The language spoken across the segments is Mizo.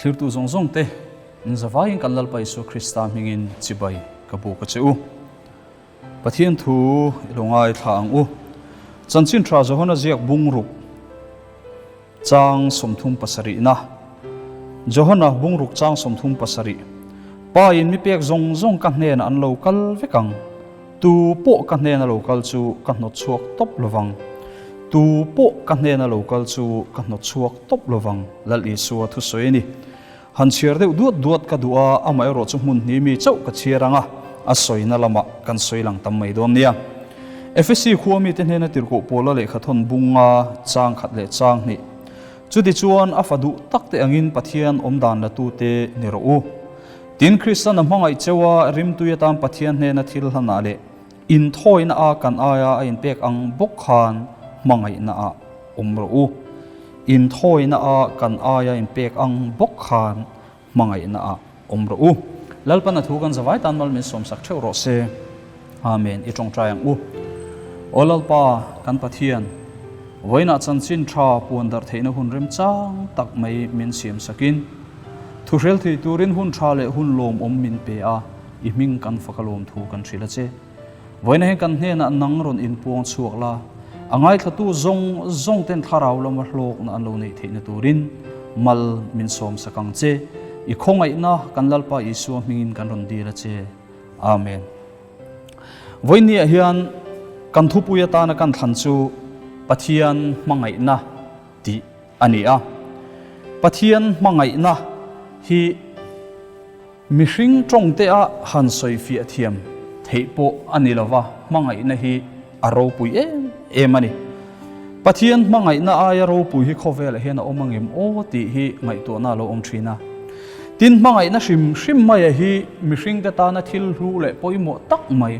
Thlirtu zawng zawng te, in zavaiin kan Lalpa Isua Krista hmingin chibai ka buk a che u. Pathian thu i lo ngaithla ang u. Chanchin tha Johana ziak bungruk chang 37na. Johana bungruk chang 37. Pa in mi pek zawng zawng ka hnenah an lo kal vek ang. Tu pawh ka hnena lo kal chu ka hnawt chhuak tawp lovang. Tu pawh ka hnena lo kal chu ka hnawt chhuak tawp lovang, Lal Isua thusawi a ni. Han chhiar deuh duat duat ka duh a, amaherawh chu hmun hnih mi chauh ka chhiar ang a, a sawina lamah kan sawi lang tam mai dawn nia. Efesi khua mite hnena tirhkoh Paula lehkhathawn bunga chang khat leh chang hnih. Chutichuan a fa duh tak te angin Pathian awm dan la tute ni rawh u. Tin, Kristan a hmangaih cheu a, rimtui atan Pathian hnena thil hlanah leh inthawina a kan aia a inpek ang bawk khan hmangaihna ah awm rawh u. Inthawina a kan aia inpek ang bawk khan hmangaihna ah awm rawh u. Lalpan a thu kan zavai tan mal min sawmsak theuh rawh se. Amen. I tawngtai ang u. Aw Lalpa, kan Pathian, vawiinah chanchin tha puan darh theihna hun remchang tak mai min siamsakin, Thuhrel thei turin hun tha leh hun lawmawm min pe a, i hming kan fak a lawm thu kan hrilh a che. Vawiina hian kan hnenah nang rawn inpuang chhuak la, a ngaithlatu zawng zawng ten thlarau lama hlawkna an lo neih theihna turin mal min sawm sak ang che. I khawngaihna kan Lalpa Isua hmingin kan rawn dil a che. Amen. Vawiinniah hian kan thupui atana kan thlan chu Pathian hmangaihna tih a ni a. Pathian hmangaihna hi mihring tawngtea han sawifiah thiam theih pawh a ni lova, hmangaihna hi a ropui em em a ni. Pathian hmangaihna aia ropui hi khawvelah hian a awm angem aw tih hi ngaihtuahna a lo awm thin a. Tin, hmangaihna hrim hrim maia hi mihringte tana thil hlu leh pawimawh tak mai,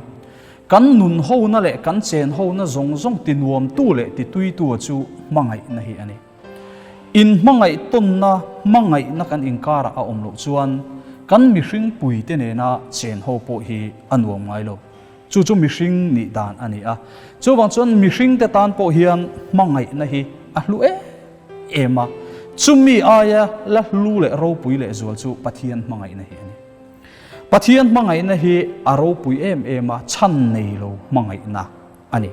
Kan nun hona leh kan chen hona zawng zawng ti nuamtu leh ti tuitu chu hmangaihna hi a ni. In hmangaih tawnna hmangaihna kan inkarah a awm loh chuan kan mihring puite nena chen ho pawh hi a nuam ngai lo. Chu chu mihring nih dan a ni a. Chuvang chuan mihringte tan pawh hian hmangaihna hi a hlu em em a. Chumi aia la hlu leh ropui lehzual chu Pathian hmangaihna hi a ni. Pathian hmangaihna hi a ropui em em a, chhan nei lo hmangaihna a ni.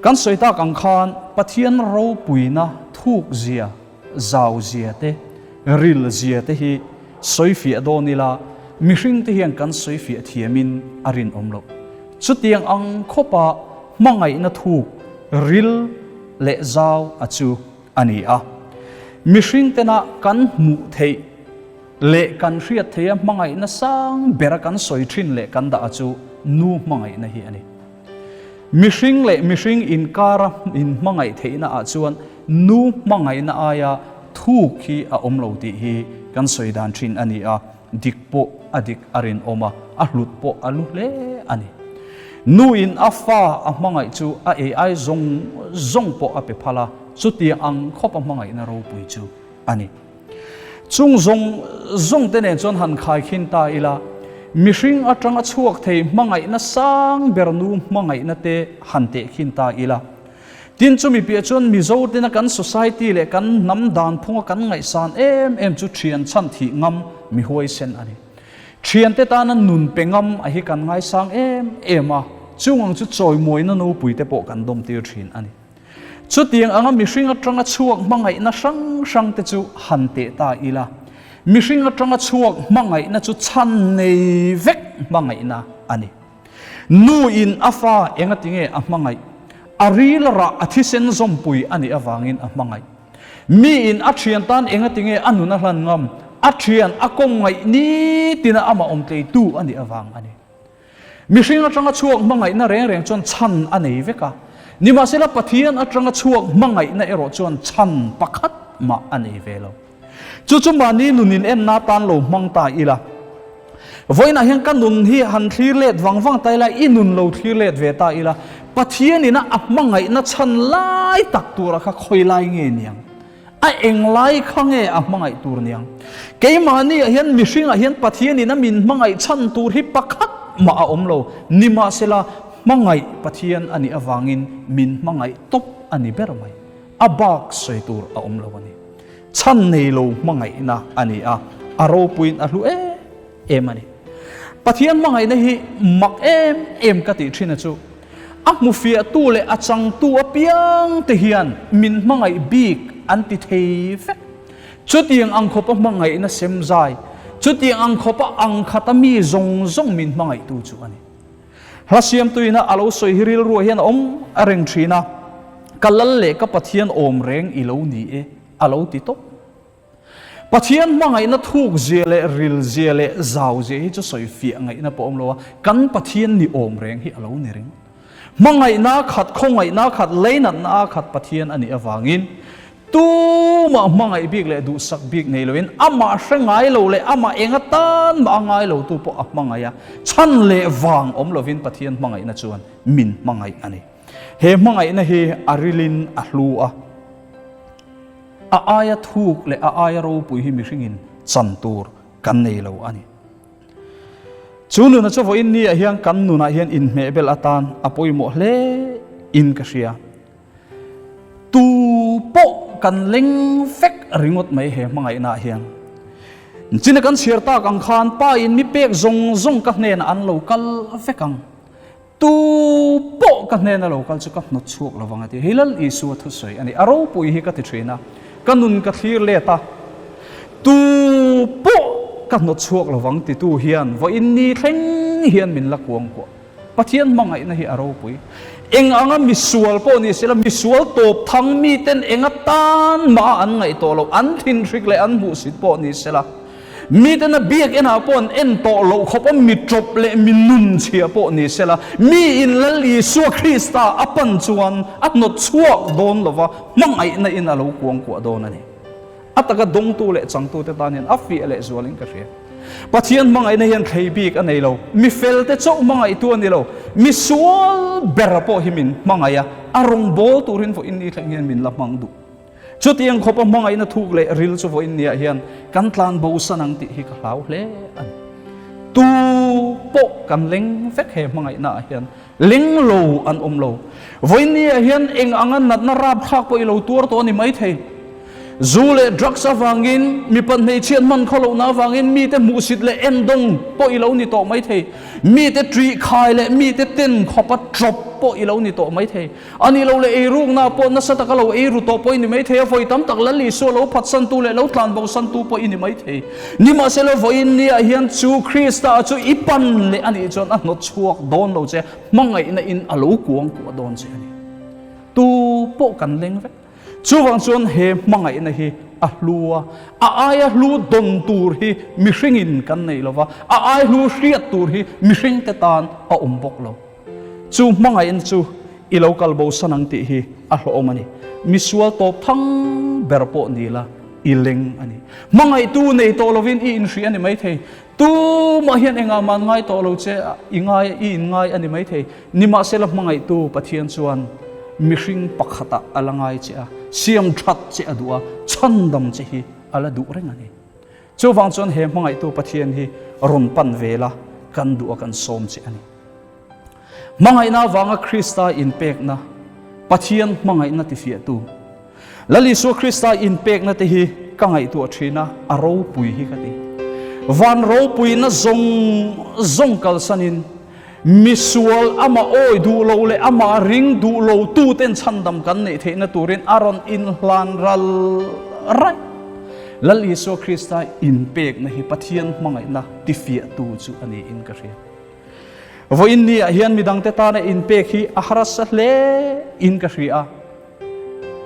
Kan sawi tak ang khan Pathian ropuina thuk zia, zau zia te, ril zia te hi sawi fiah dawn ila mihring te hian kan sawi fiah thiamin a rinawm loh. Chutiang ang khawpa hmangaihna thuk, ril leh zau a chu a ni a. Mihring tena kan hmuh theih leh kan hriat theih a hmangaihna sang bera kan sawi thin leh kan dah a chu nu hmangaihna hi a ni. Mihring leh mihring inkara inhmangaih theihna ah chuan nu hmangaihna aia thuk hi a awm lo tih hi kan sawi dan thin a ni a, dik pawh a dik a rinawm a, a hlut pawh a lu hle a ni. Nu in a fa a hmangaih chu a ei ai zawng zawng pawh a pe phal a, chutiang ang khawp a hmangaihna ropui chu a ni. Chung zawng zawng te nen chuan han khai khin ta ila, mihring atanga chhuak thei hmangaihna sang ber nu hmangaihna te han teh khin ta ila. Tin chumi piah chuan Mizo tena kan society leh kan hnam dan phunga kan ngaihsan em em chu thian chhan thih ngam mi huaisen a ni. Thiante tana nun pe ngam a hi kan ngaisang em em a, chung ang chu chawimuaina nopui te pawh kan dawm tir thin a ni. Chutiang anga mihring atanga chhuak hmangaihna hrang hrang te chu han teh ta ila, mihring atanga chhuak hmangaihna chu chhan nei vek hmangaihna a ni. Nu in a fa engati nge a hmangaih? A ril rah a thisen zawmpui a nih avangin a hmangaih. Mi in a thian tan engati nge a nun a hlan ngam? A thian a kawm ngaih nitina amah awmtleitu a nih avang a ni. Mihring atanga chhuak hmangaihna reng reng chuan chhan a nei vek a, nimahsela Pathian atanga chhuak hmangaihna erawh chuan chhan pakhat mah a nei ve lo. Chu chu mahni nun in enna atan lo hmang ta ila. Vawiinah hian ka nun hi han thlir let vang vang ta ila, i nun lo thlir let ve ta ila, Pathian ina a hmangaihna chhan lai tak tura kha khawi lai nge niang? A englai kha nge a hmangaih tur niang? Keimahniah hian mihringah hian Pathianin a min hmangaih chhan tur hi pakhat mah a awm lo. Nimahsela, hmangaih Pathian a nih avangin min hmangaih tawp a ni ber mai. A bak sawi tur a awm lo a ni. Chhan nei lo hmangaihna a ni a, a ropuiin a hlu em em a ni. Pathian hmangaihna hi mak em em ka tih thin a chu, a hmufiahtu leh a changtu apiang te hian min hmangaih bik an ti thei vek. Chutiang ang khawpa hmangaihna sem zai, chutiang ang khawpa ang khata mi zawng zawng min hmangaihtu chu a ni. Hla siamtuina a lo sawi hi rilruah hian a awm a reng thin a, Ka lal leh ka Pathian awm reng i lo ni e, a lo ti tawp. Pathian hmangaihna thuk zia leh ril zia leh zau zia hi chu sawi fiah ngaihna pawh awm lo a, kan Pathian ni awm reng hi a lo ni ringawt. Hmangaihna khat, khawngaihna khat, leinatna khat Pathian a nih avangin Tumah hmangaih bik leh duhsak bik nei loin amah hre ngai lo leh amah eng atan mah a ngai lotu pawh a hmangaih a, chhan leh vang awm lovin Pathian hmangaihna chuan min hmangaih a ni. He hmangaihna hi a rilin a hlu a, a aia thuk leh a aia ropui hi mihringin chan tur kan nei lo a ni. Chu nuna chu vawiin ni ah hian kan nunah hian inhmehbelh atan a pawimawh hle in ka hria. Tu pawh kan leng vek ringawt mai he hmangaihna ah hian. China kan chhiar tak ang khan pa in mi pek zawng zawng ka hnenah an lo kal vek ang. Tu pawh ka hnena lo kal chu ka hnawt chhuak lo vang a ti. Hei Lal Isua thusawi a ni. A ropui hi ka ti thin a, ka nun ka thlir let a. Tu pawh ka hnawt chhuak lo vang titu hian vawiin ni thleng hian min la kuangkuah. Pathian hmangaihna hi a ropui. Eng anga misual pawh ni sela, misual tawp thang miten eng atan mah an ngaih tawh loh, an thinhrik leh an hmuhsit pawh ni sela, miten a biak enah pawh an en tawh loh khawp a mi tawp leh mi nun chhia pawh ni sela, miin Lal Isua Krista a pan chuan a hnawt chhuak dawn lova, hmangaihna in a lo kuangkuah dawn a ni. A taka dawngtu leh changtute tan hian a fiah leh zualin ka hria. Pathian hmangaihna hian thlei bik a nei lo. Mi felte chauh hmangaihtu a ni lo. Mi sual ber pawh hi min hmangaih a, a rawngbâwl turin vawiin ni thleng hian min la hmang duh. Chutiang khawpa hmangaihna thuk leh ril chu vawiin niah hian kan tlan bosan ang tih hi ka hlau hle a ni. Tu pawh kan leng vek he hmangaihnaah hian leng lo an awm lo. Vawiin niah hian eng anga natna rapthlak pawh i lo tuar tawh a ni maithei. Zu leh drugs avangin, mipat hmeichhiat hman khaw lohna avangin mite hmuhsit leh endawng pawh i lo ni tawh mai thei. Mite ṭih khai leh mite ten khawpa ṭawp pawh i lo ni tawh mai thei. A nih loh leh eirukna pawh nasa taka lo eiru tawh pawh i ni mai thei a, vawi tam tak Lal Isua lo phatsantu leh lo tlanbosantu pawh i ni mai thei. Nimahsela vawiin niah hian chu Krista chu i pan leh a nih chuan a hnawt chhuak dawn lo che, hmangaihna in a lo kuangkuah dawn che a ni. Tu pawh kan leng vek. Chuvang chuan he hmangaihna hi a hlu a, a aia hlu dawn tur hi mihringin kan nei lo va, a ai hlu hriat tur hi mihringte tan a awm bawk lo. Chu hmangaihna chu i lo kal bosan ang tih hi a hlawhawm a ni. Misual tawp thang ber pawh ni la, i leng a ni. Hmangaihtu nei tawh lovin i inhrih a ni maithei. Tumah hian engah mah an ngai tawh lo che a, i ngai, i inngai a ni maithei. Nimahsela hmangaihtu Pathian chuan mihring pakhatah a la ngai che a, siam that che a duh a, chhandam che hi a la duh reng a ni. Chuvang chuan he hmangaihtu Pathian hi rawn pan ve la, kan duh a kan sawm che a ni. Hmangaihna avanga Krista inpekna, Pathian hmangaihna tifiahtu. Lal Isua Krista inpekna te hi ka ngaihtuah thin a, a ropui hi ka ti. Van ropuina zawng zawng kalsanin misual amah awi duh lo leh amah ring duh lo tuten chhandam kan neih theihna turin a rawn inhlan ral raih. Lal Isua Krista inpekna hi Pathian hmangaihna tifiahtu chu a niin ka hria. Vawiin ni ah hian midangte tana inpek hi a harsa hle in ka hria a.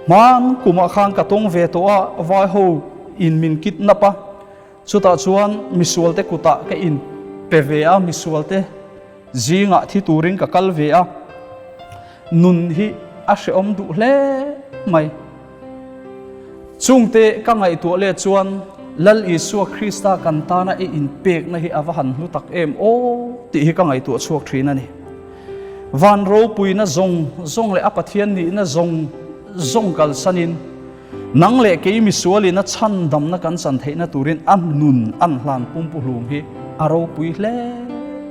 Hman kumah khan ka tawng ve tawh a, vai ho in min kidnap a, chutah chuan misualte kutah ka in pe ve a, misualte zingah thi turin ka kal ve a, nun hi a hrehawm duh hle mai. Chungte ka ngaihtuah leh chuan Lal Isua Krista kan tana i inpekna hi a va han hlu tak em aw tih hi ka ngaihtuah chhuak thin a ni. Van ropuina zawng zawng leh a Pathian nihna zawng zawng kalsanin nang leh kei misualin a chhandamna kan chan theihna turin a nun an hlan pumpuhlum hi a ropui hle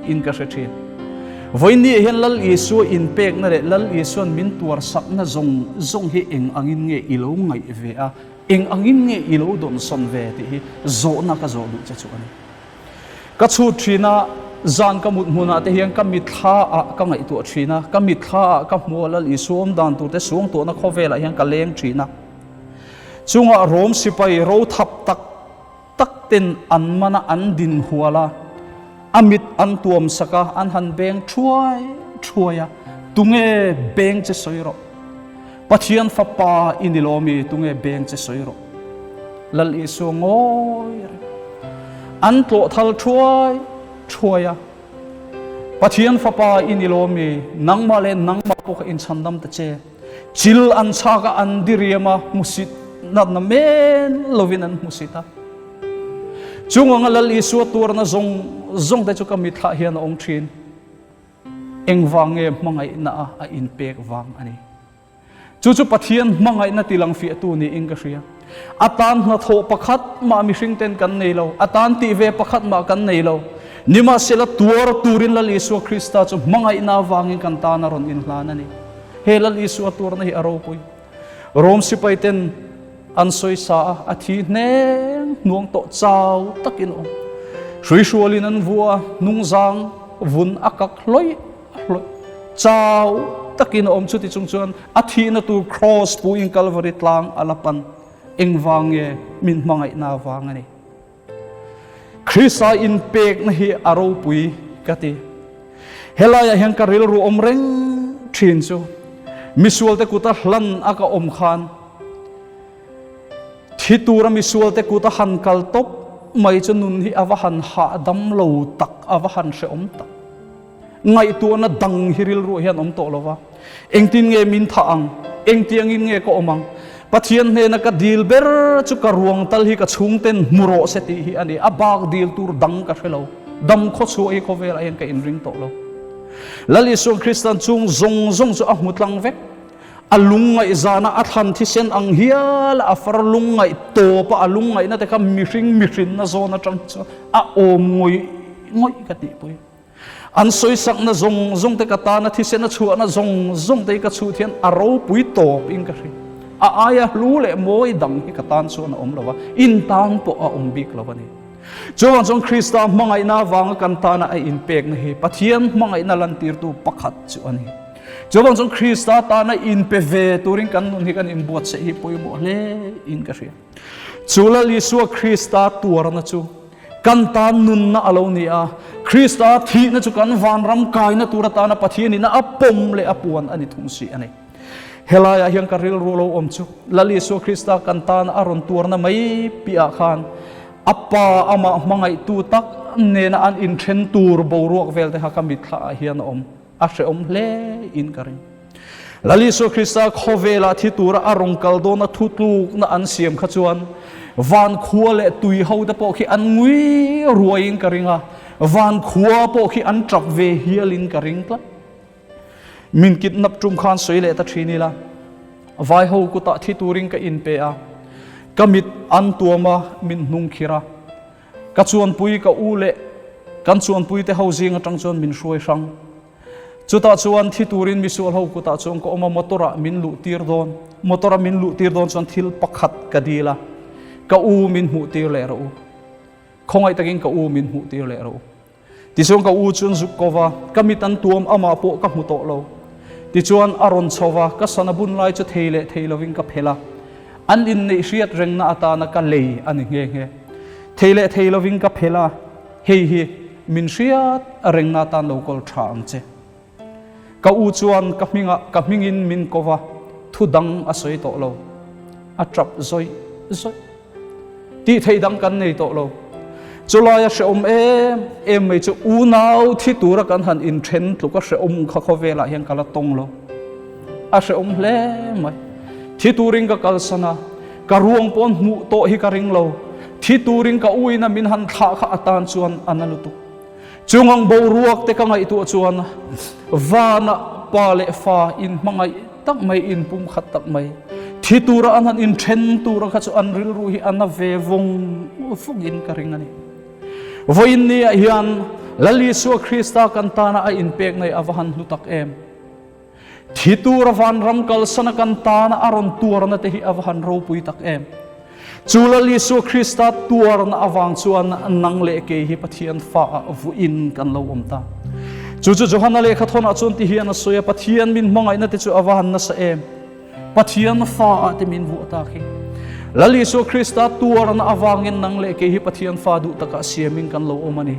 in ka hre thin. Vawiinniah hian Lal Isua inpekna leh Lal Isua'n min tuarsakna zawng zawng hi eng angin nge i lo ngaih ve a? Eng angin nge i lo dawnsawn ve tih hi zawhna ka zawh duh che chu a ni. Ka chhut thin a, zan ka mut hmunah te hian ka mitthla ah ka ngaihtuah thin a, ka mitthla ah ka hmu a Lal Isua awm dan tur te suangtuahna khawvelah hian ka leng thin a. Chungah Rom sipai ro thap tak tak ten an man a, an din hual a, a mit an tuam sak a, an han beng thuai thuai a, Tunge beng che sawi rawh? Pathian fapa i ni lo mi? Tunge beng che sawi rawh? Lal Isua ngawi reng. An tlawh thal thuai thuai a, Pathian fapa i ni lo mi? Nangmah leh nangmah pawh kha inchhandam ta che. Chil an chhak a, an diriam a, hmusit natna men lovin an hmusit a. Chung anga Lal Isua tuarna zawng zawng te chu ka mitthlah hian a awm thin. Engvang nge hmangaihna a a inpek vang a ni. Chu chu Pathian hmangaihna tilang fiahtu niin ka hria. A tan hnathawh pakhat mah mihring ten kan nei lo, a tan tih ve pakhat mah kan nei lo. Nimahsela tuar turin Lal Isua Krista chu hmangaihna avangin kan tan a rawn inhlan a ni. He Lal Isua tuarna hi a ropui. Rom sipai ten an sawisa a, a thi hneng hnuang tawh chau takin a awm. Hruihrualin an vua a, hnungzang vun a kak hlawih hlawih. Chau takin a awm chuti chung chuan a thihna tur Kraws puin Kalvari tlang a la pan. Engvang nge min hmangaihna avang a ni. Krista inpekna hi a ropui ka ti. Helaiah hian ka rilru awm reng thin chu misualte kuta hlan a ka awm khan thi tura misualte kuta han kal tawp mai chu nun hi a va han hahdam lo tak, a va han hrehawm tak. Ngaihtuahna dang hi rilruah hian awm tawh lo va, engtin nge min thah ang, engtiangin nge ka awm ang? Pathian hnena ka dil ber chu ka ruang tal hi ka chhungten hmu rawh se tih hi a ni. A bak dil tur dang ka hre lo. Dam khawchhuah hi khawvelah hian ka inring tawh lo. Lal Isuan Kristan chung zawng zawng chu a hmu tlang vek. A lungngaih zana a thlan thisen ang hial a far lungngaih tawpa a lungngaihna te kha mihring mihrinna zawn atang chuan a awm ngawih ngawih ka tihpui. An sawisakna zawng zawng te ka tana thisen a chhuahna zawng zawng te hi ka chhut hian a ropui tawp in ka hria. A aia hlu leh mawi dang hi ka tan chuan a awm lo va, in tan pawh a awm bik lo a ni. Chuvang chuan Krista hmangaihna avanga kan tana a inpekna hi Pathian hmangaihna lantirtu pakhat chu a ni. Chuvang chuan Krista tana inpe ve turin kan nun hi kan inbuatsaih hi pawimawh hle in ka hria. Chu Lal Isua Krista tuarna chu Kan tan nunna a lo ni a, Krista thihna chu kan vanram kaina tur atana Pathianin a pawm leh a puan a ni thung si a ni. Helaiah hian ka rilru lo awm chu Lal Isua Krista kan tana a rawn tuarna mai piahah khan a Pa amah hmangaihtu tak nena an inthen tur boruak vel te kha ka mitthlaah hian a awm. A hrehawm hle in ka ring. Lal Isua Krista khawvelah thi tura a rawn kal dawna thutlukna an siam kha chuan van khua leh tui ho te pawh khi an ngui ruaiin ka ring a, van khua pawh khi an tap ve hialin ka ring tlat. Min kidnap tum khan sawi leh ta thin ila, vai ho kutah thi turin ka inpe a, ka mit an tuam a, min hnung khir a. Ka chuanpui ka u leh kan chuanpui te ho zing atang chuan min hruai hrang. Chutah chuan thi turin misual ho kutah chuan ka awm a, motor ah min luh tir dawn. Motor a min luh tir dawn chuan thil pakhat ka dil a, ka u min hmuh tir leh rawh u. Khawngaih takin ka u min hmuh tir leh rawh u. Tichuan ka u chuan zuk ko va, ka mit an tuam amah pawh ka hmu tawh lo. Tichuan a rawn chho va, ka sana bun lai chu thei leh thei lovin ka phelh a. An inneih hriat rengna atana ka lei a ni nghe nghe. Thei leh thei lovin ka phelh a, hei hi min hriat rengna atan lo kawl tha ang che. Ka u chuan ka hmingah ka hmingin min ko va, thu dang a sawi tawh lo. A tap zawih zawih. Tih theih dang kan nei tawh lo. Chulaia hrehawm em em mai chu unau thi tura kan han inthen tluk a hrehawm kha khawvelah hian ka la tawng lo. A hrehawm hle mai. Thi turin ka kalsan a, ka ruang pawn hmuh tawh hi ka ring lo. Thi turin ka uina min han thlah kha atan chuan a na lutuk. Chungang boruak te ka ngaihtuah chuan vana pa leh fa inhmangaih tak mai, inpumkhat tak mai, thi tura an han inthen tura kha chu an rilru hi a na ve vawng vawngin ka ring a ni. Vawiin niah hian Lal Isua Krista kan tana a inpek nei a va han hlu tak em! Thi tura vanram kalsana kan tana a rawn tuarna te hi a va han ropui tak em! Chu Lal Isua Krista tuarna avang chuan nang leh kei hi Pathian fa ah vuin kan lo awm ta. Chu chu Johana lehkha thawnah chuan ti hian a sawi a, Pathian min hmangaihna te chu a va han nasa em! Pathian fa ah te min vuah ta khi. Lal Isua Krista tuarna avangin nang leh kei hi Pathian fa duh takah siamin kan lo awm a ni.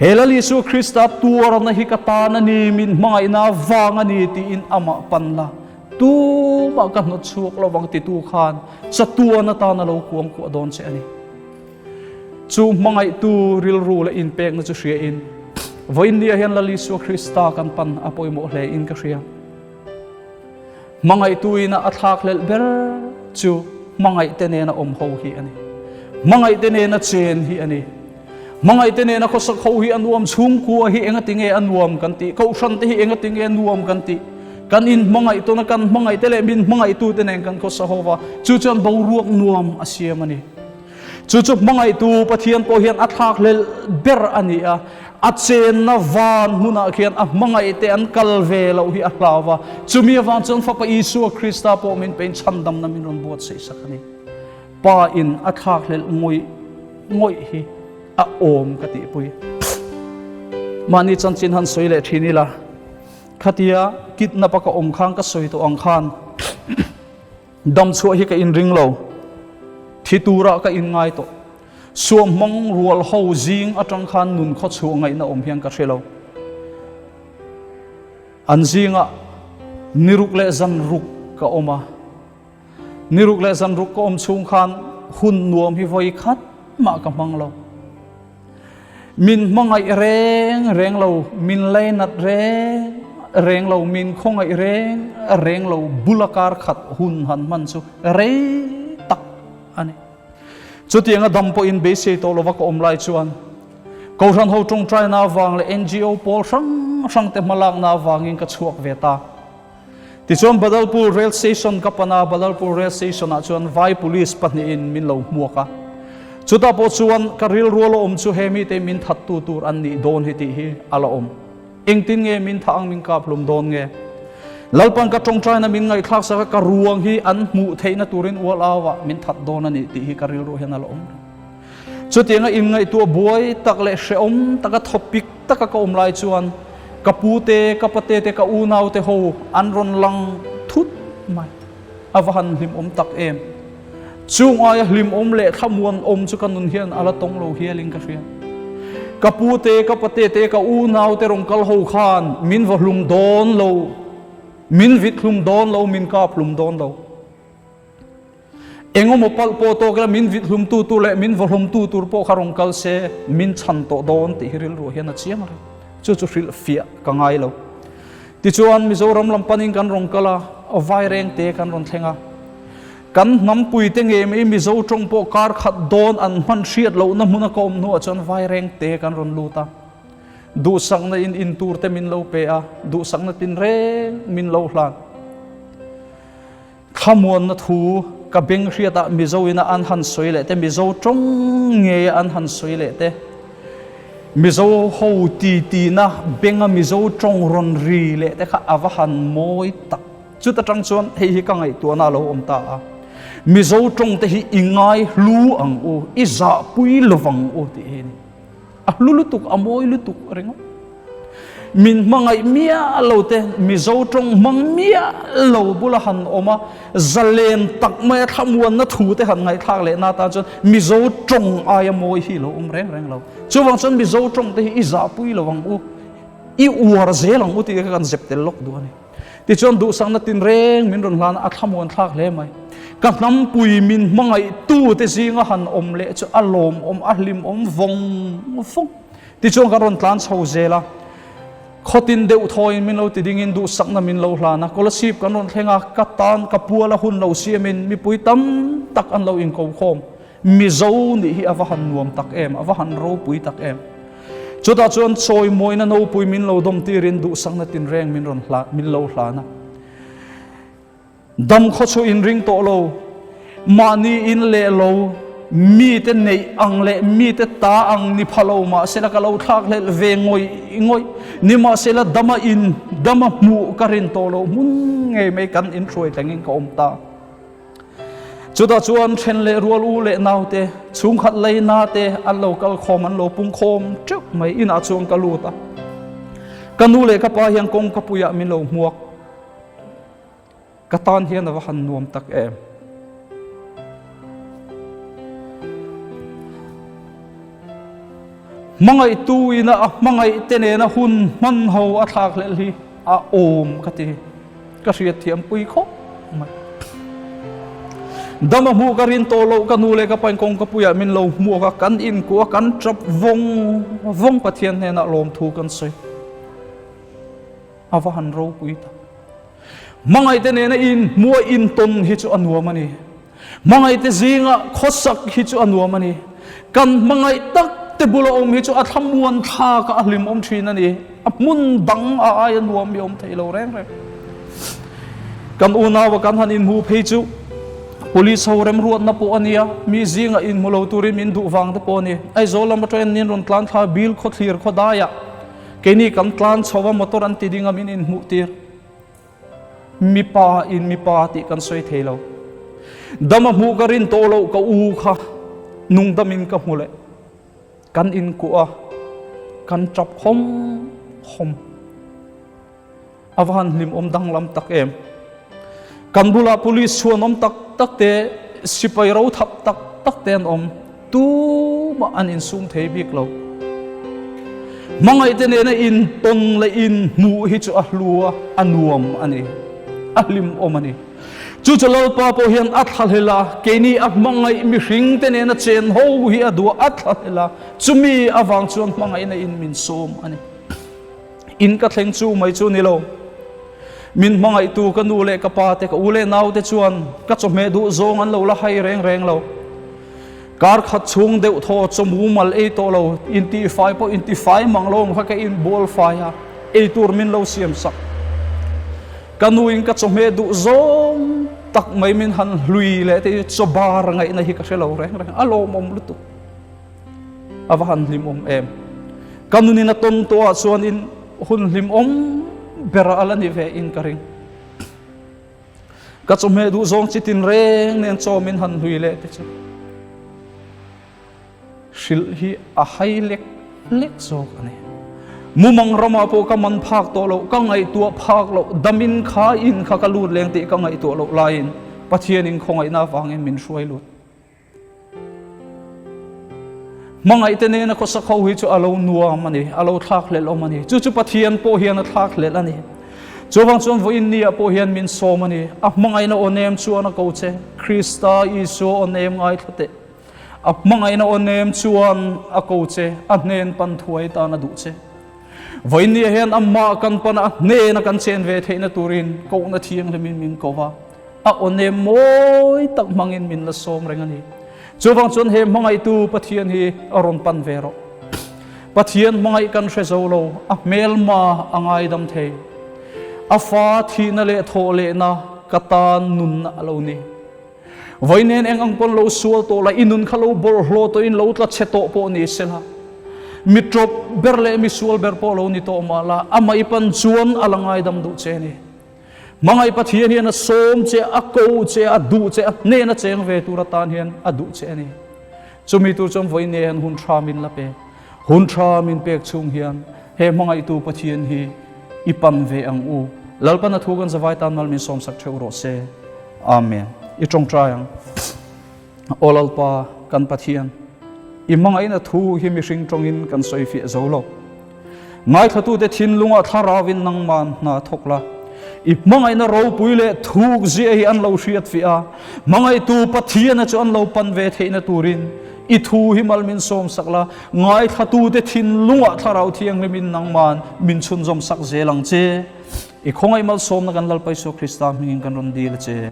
He Lal Isua Krista tuarna hi ka tan a ni, min hmangaihna vang a ni tiin amah pan la. Tumah ka hnawt chhuak lo vang titu khan chatuan atan a lo kuang kuah dawn che a ni. Chu hmangaihtu rilru leh inpekna chu hriain vawiin nia hian Lal Isua Krista kan pan a pawimawh hle in ka hria. Hmangaihtuin a thlakhlelh ber chu hmangaihte nena awm ho hi a ni. Hmangaihte nena chen hi a ni. Hmangaihte nena khawsak ho hi a nuam, chhungkua hi enga tinge a nuam kan tih, kohhran te hi enga tinge a nuam kan tih. Kan in hmangaih tawna kan hmangaihte leh min hmangaihtute nen kan khawsa ho va, chu chuan boruak nuam a siam a ni. Chu chu hmangaihtu Pathian pawh hian a thlakhlelh ber a ni a, a chenna van hmunah khian a hmangaihte an kal ve loh hi a hlau va, chumi avang chuan Fapa Isua Krista pawh min pein chhandamna min rawn buatsaihsak a ni. Pa in a thlakhlelh ngawih ngawih hi a awm ka tihpui. Mahni chanchin han sawi leh thin ila, khatia kidnap a ka awm khan ka sawi tawh ang khan dam chhuah hi ka inring lo, thi turah ka inngai tawh. Suam hmang rual ho zing atang khan nun khaw chhuah ngaihna awm hian ka hre lo. An zingah niruk leh zanruk ka awm a. Niruk leh zanruk ka awm chhung khan hun nuam hi vawi khat mah ka hmang lo. Min hmangaih reng reng lo, min lainat reng reng lo, min khawngaih reng reng lo bula kar khat hun han hman chu rei tak a ni. Chutianga dam pawhin beisei tawh lova ka awm lai chuan Kohhran ho tawngtaina avang leh NGO pawl hrang hrang te hmalakna avangin ka chhuak ve ta. Tichuan Badalpur Rail Station ka pan a, Badalpur Rail Station ah chuan Vai Police pahnihin min lo hmuak a. Chutah pawh chuan ka rilru a la awm chu he mite min thattu tur an nih dawn hi tih hi a la awm. Engtin nge min thah ang min kap hlum dawn nge? Lalpan ka tawngtaina min ngaihthlak sak a, ka ruang hi an hmuh theihna turin ual au ah min that dawn a nih tih hi ka rilru hian a la awm reng. Chutianga inngaihtuah buai tak leh hrehawm taka thawpik taka ka awm lai chuan ka pute, ka pate te, ka unaute ho an rawn lang thut mai. A va han hlimawm tak em! Chung aia hlimawm leh thlamuan awm chu ka nun hian a la tawng lo hialin ka hria. Ka pute, ka pate te, ka unaute rawn kal ho khan min va hlum dawn lo, min vit hlum dawn lo, min kap hlum dawn lo. Engemaw palh pawh tawk ila min vit hlumtu tur leh min vaw hlumtu tur pawh kha rawn kal se min chhan tawh dawn tih hi rilruah hian a chiang reng. Chu chu hrilh fiah ka ngai lo. Tichuan Mizoram lam panin kan rawn kal a, Vairengte kan rawn thleng a. Kan hnampuite ngei mai Mizo tawng pawh kar khat dawn an hman hriat lohna hmuna ka awm hnuah chuan Vairengte kan rawn lut a. Duhsakna in in tur te min lo pe a, duhsakna tinreng min lo hlan. Thlamuanna thu ka beng hriatah Mizo ina an han sawi leh te, Mizo tawng ngeia an han sawi leh te, Mizo ho titina benga Mizo tawng rawn ri leh te kha a va han mawi tak. Chuta tang chuan hei hi ka ngaihtuahna a lo awm ta a, Mizo tawng te hi i ngai hlu ang u, i zahpui lovang u tih hi a ni. A hlu lutuk, a mawi lutuk ringawt. Min hmangaih miah lo te, Mizo tawng hmang miah lo bula han awm a, zalen tak maia thlamuanna thu te han ngaihthlak leh na tan chuan Mizo tawng aia mawi hi lo awm reng reng lo. Chuvang chuan Mizo tawng te hi i zahpui lo ang u, i uar zel ang u tih kha kan zep tel lawk duh a ni. Tichuan duhsakna tinreng min rawn hlan a, a thlamuan thlak hle mai. Ka hnampui min hmangaihtu te zinga han awm leh chu a lawmawm, a hlimawm vawng vawng. Tichuan kan rawn tlan chho zel a, khawtin deuh thawiin min lo ti dingin duhsakna min lo hlan a, Kolasib kan rawn thleng a, ka tan ka pual a hun lo siamin mipui tam tak an lo inkokhawm. Mizo nih hi a va han nuam tak em, a va han ropui tak em. Chutah chuan chawimawina nopui min lo dawm tirin duhsakna tinreng min rawn hla, min lo hlan a. Dam khaw chu inring tawh lo, mahni in leh lo, mite neih ang leh mite ta ang ni pha lo mahsela ka lo thlak hlelh ve ngawih ngawih. Nimahsela dama in, dama hmuh ka rin tawh lo hmun ngei mai kan inhruai thlengin ka awm ta. Chutah chuan then leh rual u leh naute, chhungkhat leina te an lo kal khawm, an lo pung khawm teuh mai. Inah chuan ka lut a, ka nu leh ka pa hian kawngka puiah min lo hmuak. Ka tan hian a va han nuam tak em. Hmangaihtu ina a hmangaih te nena hun hman ho a thlak hlelh hi a awm ka ti. Ka hriat thiam pui khawp mai. Dam a hmuh ka rin tawh loh ka nu leh ka pain kawngka puiah min lo hmuak a, kan inkuah a, kan tap vawng vawng Pathian hnenah lawmthu kan sawi. A va han ropui tak. Hmangaihte nena inhmuh a intawn hi chu a nuam a ni. Hmangaihte zinga khawsak hi chu a nuam a ni. Kan hmangaih tak te bula awm hi chu a thlamuan thlak a, a hlimawm thin a ni. A hmun dang a aia nuam hi a awm thei lo reng reng. Kan unaua kan han inhmuh phei chu Police ho remruatna pawh a nia, mi zinga inhmu lo turin min duh vang te pawh a ni. Aizawl lam atangin nin rawn tlan thla bil khawthlir khawdaiah Keini kan tlan chho a, motor an ti ding a min inhmuh tir. Mipa in mipa tih kan sawi thei lo. Dam a hmuh ka rin tawh loh ka u kha nungdam in ka hmu leh. Kan inkuah a, kan tap hawm hawm. A va han hlimawm danglam tak em. Kan bulah police chhuanawm tak tak te, sipai ro thap tak tak te an awm. Tumah an insum thei bik lo. Hmangaihte nena intawn leh inhmuh hi chu a hlu a, a nuam a ni, a hlimawm a ni. Chu chu Lalpa pawh hian a thlahlel a, keini a hmangaih mihringte nena chen ho hi a duh a, a thlahlel a, chumi avang chuan hmangaihna in min sawm a ni. In ka thleng chu mai chu ni lo. Min hmangaihtu ka nu leh ka pa te, ka u leh nau te chuan ka chawhmeh duh zawng an lo la hai reng reng lo. Kar khat chhung deuh thaw chaw mumal ei tawh lo, intihfai pawh intifai mang lo ang kha ka inbual fai a, ei tur min lo siam sak. Ka nuin ka chawhmeh duh zawng tak mai min han hlui leh te hi chaw bar ngaihna hi ka hre lo reng reng, a lawmawm lutuk. A va han hlimawm em. Ka nunin a tawn tawhah chuanin hun hlimawm ber a la ni ve in ka ring. Ka chawhmeh duh zawng chi tin reng nen chaw min han hlui leh te chu hrilh hi a hai lek lek zawk a ni. Mumang ramah pawh ka man phak tawh loh, ka ngaihtuah phak loh, damin kha in kha ka lut leng tih ka ngaihtuah loh laiin Pathianin khawngaihna avangin min hruai lut. Hmangaihte nena khawsak ho hi chu a lo nuam a ni, a lo thlakhlelh awm a ni. Chu chu Pathian pawh hian a thlakhlelh a ni. Chuvang chuan vawiin ni ah pawh hian min sawm a ni. A hmangaihna aw nem chuan a ko che, Krista Isua aw nem ngaithla teh. A hmangaihna aw nem chuan a ko che, a hnen pan thuai tan a duh che. Vawiin ni ah hian amah kan pana a hnena kan chen ve theihna turin kohna thianghlimin min ko va. A aw nem mawi tak hmangin min la sawm reng a ni. Chuvang chuan he hmangaihtu Pathian hi a rawn pan ve rawh. Pathian hmangaih kan hre zo lo, a hmelma a ngaidam thei. A fa thihna leh thawh lehna ka tan nunna a lo ni. Vawiin eng ang pawn lo sual tawh la, i nun kha lo bawlhhlawh tawhin lo tla chhe tawh pawh ni sela, mi ṭawp ber leh mi sual ber pawh lo ni tawh mah la, amah i pan chuan a la ngaidam duh che a ni. Hmangaih Pathian hian a sawm che, a ko che, a duh che, a hnena cheng ve tur atan hian a duh che a ni. Chumi tur chuan vawiin hian hun tha min la pe. Hun tha min pek chhung hian he hmangaihtu Pathian hi i pan ve ang u. Lalpan a thu kan zavai tan mal min sawmsak theuh rawh se. Amen. I tawngtai ang. Aw Lalpa kan Pathian, i hmangaihna thu hi mihring tawngin kan sawi fiah zo lo. Ngaithlatute thinlungah thlarauin nangman hna thawk la. I hmangaihna ropui leh thuk zia hi an lo hriat fiah a, hmangaihtu Pathiana chu an lo pan ve theihna turin i thu hi mal min sawmsak la. Ngaithlatute thinlungah thlarau thianghlimin nangman min chhunzawm sak zel ang che. I khawngaih malsawmna kan Lalpa Isua Krista hmingin kan rawn dil a che.